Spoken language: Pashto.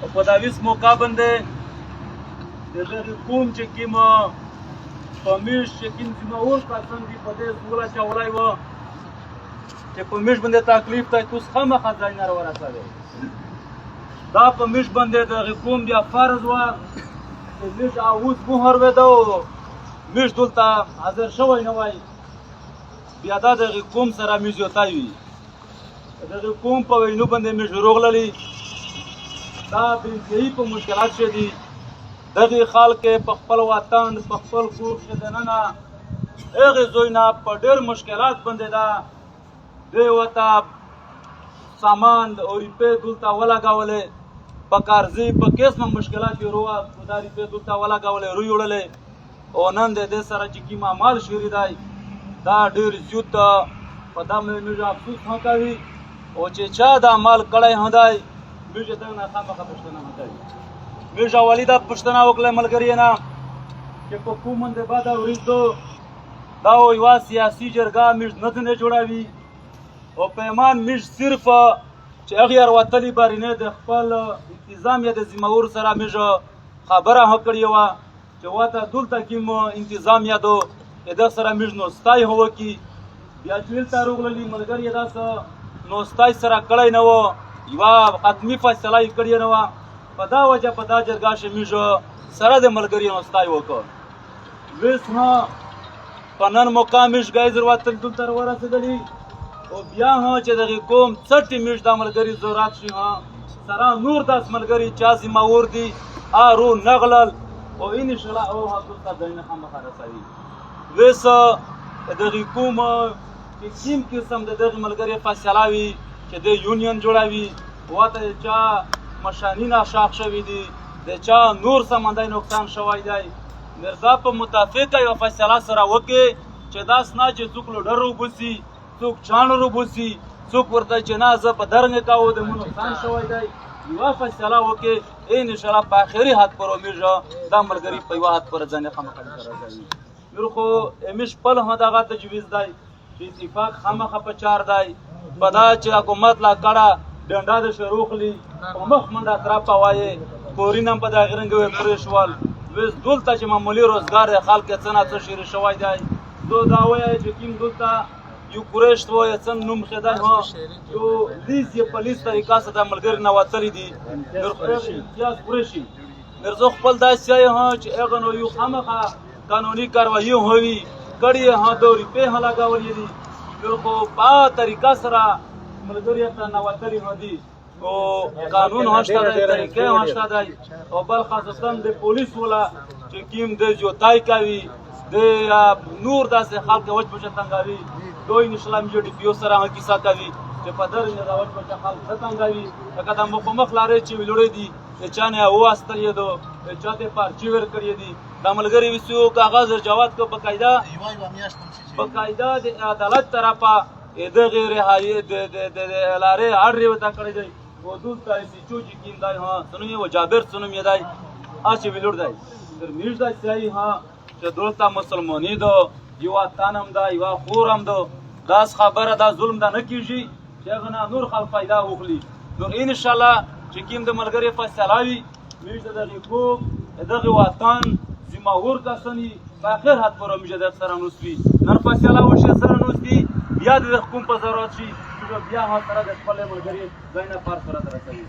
او په دا ویس موقع باندې د دغه قوم چې کوم په میش چې کوم ذمهور کسان دي، په دې زوله چولی و چې په میش باندې تکلیف دی، توس خامخا ځای نه ورسوي. دا په میش باندې د دغه قوم بیا فرض وه چې میش اوس مهر وېده او میش دلته حاضر شوی نه وای، بیا دا دغه قوم سره میش یوتای وي. دغه قوم په وینو باندې میش روغللی، دا بنتیایي په مشکلات شې دي. دغه خلک په خپل وطن په خپل کور کښې دننه هغې زوی نه په ډېر مشکلات باندې دا دوی ورته سامان او روپۍ دلته ولګولې، په قرضې په قسمه مشکلات یې روه دا روپۍ دلته ولګولې، روی وړلې. او نن د دې سره چې کوم عمل شوی دی دا ډېر زیات په دا موږ افسوس هم کوي، او چې چا دا عمل کړی هم دی موږ دغه نه خامخا پوښتنه هم کوي. موږ اولي دا پوښتنه وکړه ملګري نه چې په کوم باندې بده ورځ دا یوه سیاسي جرګه موږ نه ځنې جوړوي، او پیمان موږ صرف چې هغې وروتلي بارینه د خپل انتظام یا د ذمهور سره موږ خبره هم کړې وه چې واته دلته کوم انتظام یا دو د سره موږ نوستای هو کی. بیا چې دلته روغللي ملګري یې داسې نوستای سره کړی نه و، یوه حتمي فیصله یې کړې نه وه، په دا وجه په دا جرګه کښې موږ سره د ملګري نوستای وکړ. ویس نه په نن موقع موږ ګایز وروتل دلته ورسېدلي، او بیا هم چې دغې قوم څټې موږ دا ملګري ضرورت شي هم سره نور داس ملګري چا ذمهور دي ارو نغلل، او انشاءالله او هم دلته ځایونه خامخا رسوي. ویس دغې قوم چې کوم قسم د دغې ملګري فیصله وي چې د یونین جوړوي، ورته د چا مشاني ناشاخ شوي دي، د چا نور سمندی نقصان شوی دی، مرزا په متفقه یوه فیصله سره وکړي چې داس نه چې څوک لوډر وبوسي، څوک چاڼ وبوسي، څوک ورته چې نه زه په درنګ کاوه د مو نقصان شوی دی، یوه فیصله وکړي. انشاءالله په آخري حد پورې موږ دا ملګري په یوه حد پورې ځانې خامخا راځي. نور خو موږ خپل هم دغه تجویز دی چې اتفاق خامخا په چار دی، په دا چې حکومت لا کړه ډنډه د شروع خلی په مخ منډه ترپه وایې، کورین هم په دغه رنګ وې پرې شول. ویس دلته چې معمولي روزګار دی خلک یې څه نا څه شیرې شوی دی. زه دا وایي چې کوم دلته یو قریش و یا څنګه نوم کښې دی، یو لیز یې په لیز طریقه سره د ملګري نه وتلی دي، امتیاز قریشي. مرزو خپل داسې ها چې هغه نو یو خامخا قانوني کاروایی ہوي کړي ها د روپې هم لګولې دي. نور خو په طریقه سره ملګري ته نه وتلي هم دي، او قانون هم شته دی، طریقې هم شته دی. او بل خاصتا د پولیس ولا چې کوم د جوتای کوي د نور داسې خلک وچ بچ تنګوي، دوی انشاءالله موږ ډي پي او سره هم کیسه کوي چې په در نه دا وچ بچ خلک نه تنګوي. لکه دا مخامخ لارې چې ویلوړې دي، چې چا نه واستل یې دو، چا ته پارچې ورکړې دي، دا ملګري وسو کاغذ جواد کو باقاعده باقاعده د عدالت طرفه دغه رهایی د د لارې اړ ورته کړی دی. او دلته سی چو چې کیم دی ها سنوم یې و جابر سنوم یې دی اچې ویلوړ دی. تر میږ دا سیایي ها چې دلته مسلماني ده، یوه تن هم ده، یوه خور هم ده، داس خبره دا ظلم دا نه کېږي چې هغه نه نور خلک پیدا وخلي. نو انشاءالله چې کوم د ملګري فیصله وي موږ د دغې قوم د دغې وطن ذمهور کسان یي، په اخر حد پورې موږ د سره نوست وي. نن فیصله وشي سره نوست دي، بیا د کوم په ضرورت شي موږ بیا هم سره د خپل ملګري ځای نه پر سره درسوي.